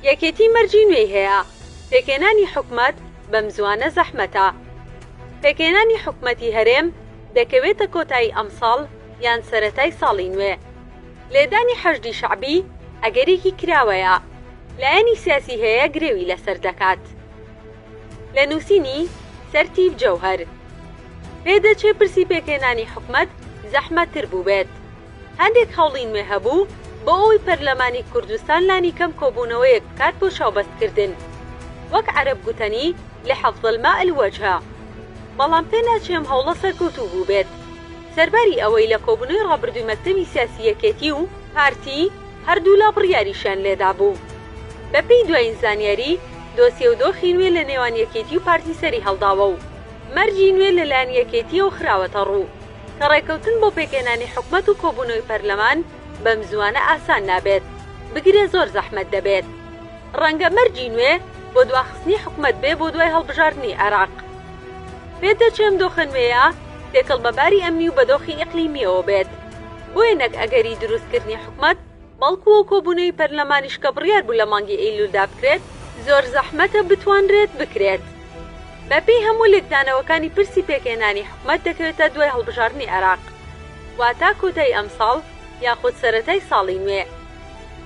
یەکێتی مەرجی نوێی هەیە، پێکهێنانی حکومەت بەمزووانە زەحمەتە. پێکهێنانی حکومەتی هەرێم دەکەوێتە کۆتایی ئەمساڵ یان سەرەتای ساڵی نوێ. لێدانی حەشدی شەعبی ئەگەرێکی کراوەیە، لایەنی سیاسی هەیە گرەوی لەسەر دەکات. لە نووسینی، سەرتیپ جەوهەر. پێدەچێ پرسی پێکهێنانی حکومەت زەحمەتتر بووبێت. هەندێک هەوڵی نوێ هەبوو بۆ ئەوەی پەرلەمانی کوردستان لانیکەم کۆبوونەوەیەک بکات بۆ چاوبەستکردن. وەک عەرەب گوتەنی، لحفظ الماء الوجه. بەڵام پێناچێ ئەم هەوڵە سەرکەوتوو بووبێت. سەرباری ئەوەی لە کۆبوونەوەی ڕابردووی مەکتەبی سیاسی یەکێتی و پارتی هەردوولا بڕیاریشیان لێدابوو. بەپێی دوایین زانیاری، دۆسیە و دۆخی نوێ لە نێوان یەکێتی و پارتی سەریهەڵداوە و مەرجی نوێ لەلایەن یەکێتییەوە خراوەتەڕوو کە ڕێکەوتن بۆ پێکهێنانی حکومەت و کۆبوونەوەی پەرلەمان بەمزووانە ئاسان نابێت، بگرە زۆر زەحمەت دەبێت. ڕەنگە مەرجی نوێ بۆ دواخستنی حکومەت بێ بۆ دوای هەڵبژاردنی عێراق. پێدەچێ ئەم دۆخە نوێیە تێکەڵ بە باری ئەمنی و بە دۆخی ئیقلیمییەوە بێت. بۆیە نەک ئەگەری دروستکردنی حکومەت، بەڵکو ئەو کۆبوونەوەی پەرلەمانیش کە بڕیار بوو لە مانگی ئەیلولدا بکرێت، زۆر زەحمەتە بتوانرێت بکرێت. بەپێی هەموو لێکدانەوەکانی پرسی پێکهێنانی حکومەت دەکەوێتە دوای هەڵبژاردنی عێراق، واتا کۆتایی ئەمساڵ یاخود سەرەتای ساڵی نوێ.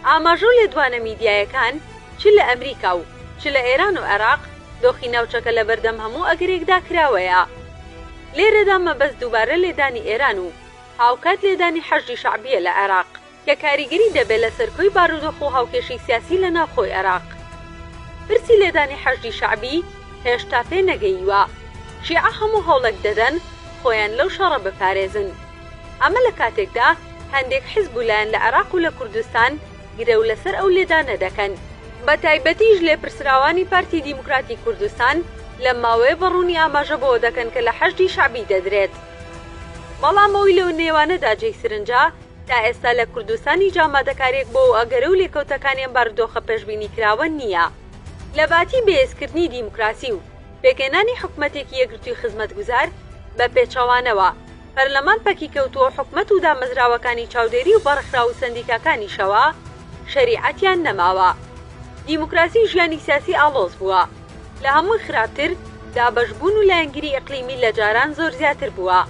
ئاماژە و لێدوانە میدیایەکان چ لە ئەمریکا و چ لە ئێران و عێراق، دۆخی ناوچەکە لەبەردەم هەموو ئەگەرێکدا کراوەیە. لێرەدا مەبەست دووبارە لێدانی ئێران و هاوکات لێدانی حەشدی شەعبییە لە عێراق، کە کاریگەری دەبێت لەسەر کۆی بارودۆخ و هاوکێشەی سیاسی لە ناوخۆی عێراق. پرسی لێدانی حەشدی شەعبی هێشتا پێ نەگەییوە. شیعە هەموو هەوڵێک دەدەن خۆیان لەو شەڕە بپارێزن. ئەمە لە کاتێکدا هەندێک حزب و لایەن لە عێراق و لە کوردستان گرەو لەسەر ئەو لێدانە دەکەن. بە تایبەتیش لێپرسراوانی پارتی دیموکراتی کوردستان لەم ماوەیە بە ڕوونی ئاماژە بەوە دەکەن کە لە حەشدی شەعبی دەدرێت. بەڵام ئەوەی لەو نێوانەدا جێی سرنجە، تا ئێستا لە کوردستان هیچ ئامادەکارییەک بۆ ئەو ئەگەرە و لێکەوتەکانی ئەم بارودۆخە پێشبینیکراوە نییە. لە باتی بەهێزکردنی دیموکراسی و پێکهێنانی حکومەتێکی یەکگرتووی خزمەتگوزار، بە پێچەوانەوە، پەرلەمان پەکی کەوتووە و حکومەت و دامەزراوەکانی چاودێری و بەڕێکخراو و سەندیکاکانیشەوە شەریعەتیان نەماوە. دیموکراسی و ژیانی سیاسی ئاڵۆز بووە. لە هەمووی خراپتر، دابەشبوون و لایەنگری ئیقلیمی لە جاران زۆر زیاتر بووە.